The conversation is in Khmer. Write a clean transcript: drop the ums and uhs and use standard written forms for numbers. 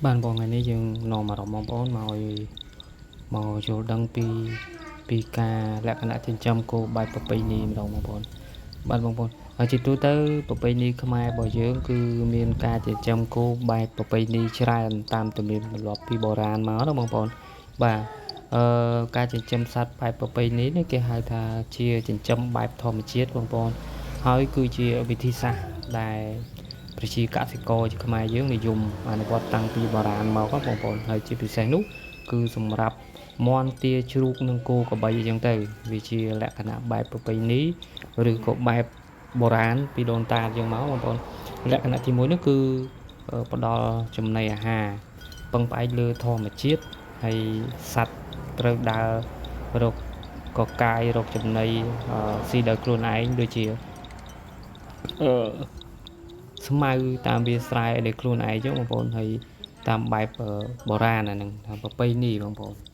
បាទបងថ្ងៃនេះយើងនាំអារម្មណ៍បងប្អូនមកឲ្យមកយល់ដឹងពីពីការលក្ខណៈចិញ្ចឹមគោបែបប្រពៃណីម្ដងបងប្អូនបាទបងប្អូនហើយជាទូទៅប្រពៃណីខ្មែររបស់យើងគឺមានការចិញ្ចឹមគោបែបប្រពៃណីច្រើនតាមទំនៀមទម្លាប់ពីបុរាណមកណាបងប្អូនបាទអឺការចិញ្ចឹមសត្វបែបប្រពៃណីនេះគេហៅថាជាចិញ្ចឹមបែបធម្មជាតិបងប្អូនហើយគឺជាវិធីសាស្ត្រដែល ប្រជាកសិករជាខ្មែរយើងនិយមអនុវត្តតាំងពីបុរាណមកបងប្អូនហើយជាពិសេសនោះគឺសម្រាប់មាន់ទាជ្រូកនិងគោក្របីអញ្ចឹងទៅវាជាលក្ខណៈបែបប្រពៃណីឬក៏បែបបុរាណពីដូនតាយើងមកបងប្អូនលក្ខណៈទី1នោះគឺផ្ដល់ចំណីអាហារពឹងផ្អែកលើធម្មជាតិហើយសត្វត្រូវដើររកកកាយរកចំណីស៊ីដោយខ្លួនឯងដូចជាអឺ ស្មៅតាមវាលស្រែដោយខ្លួនឯងចឹងបងប្អូនហើយតាមបែបបុរាណអាហ្នឹងតាមប្រពៃណីបងប្អូន។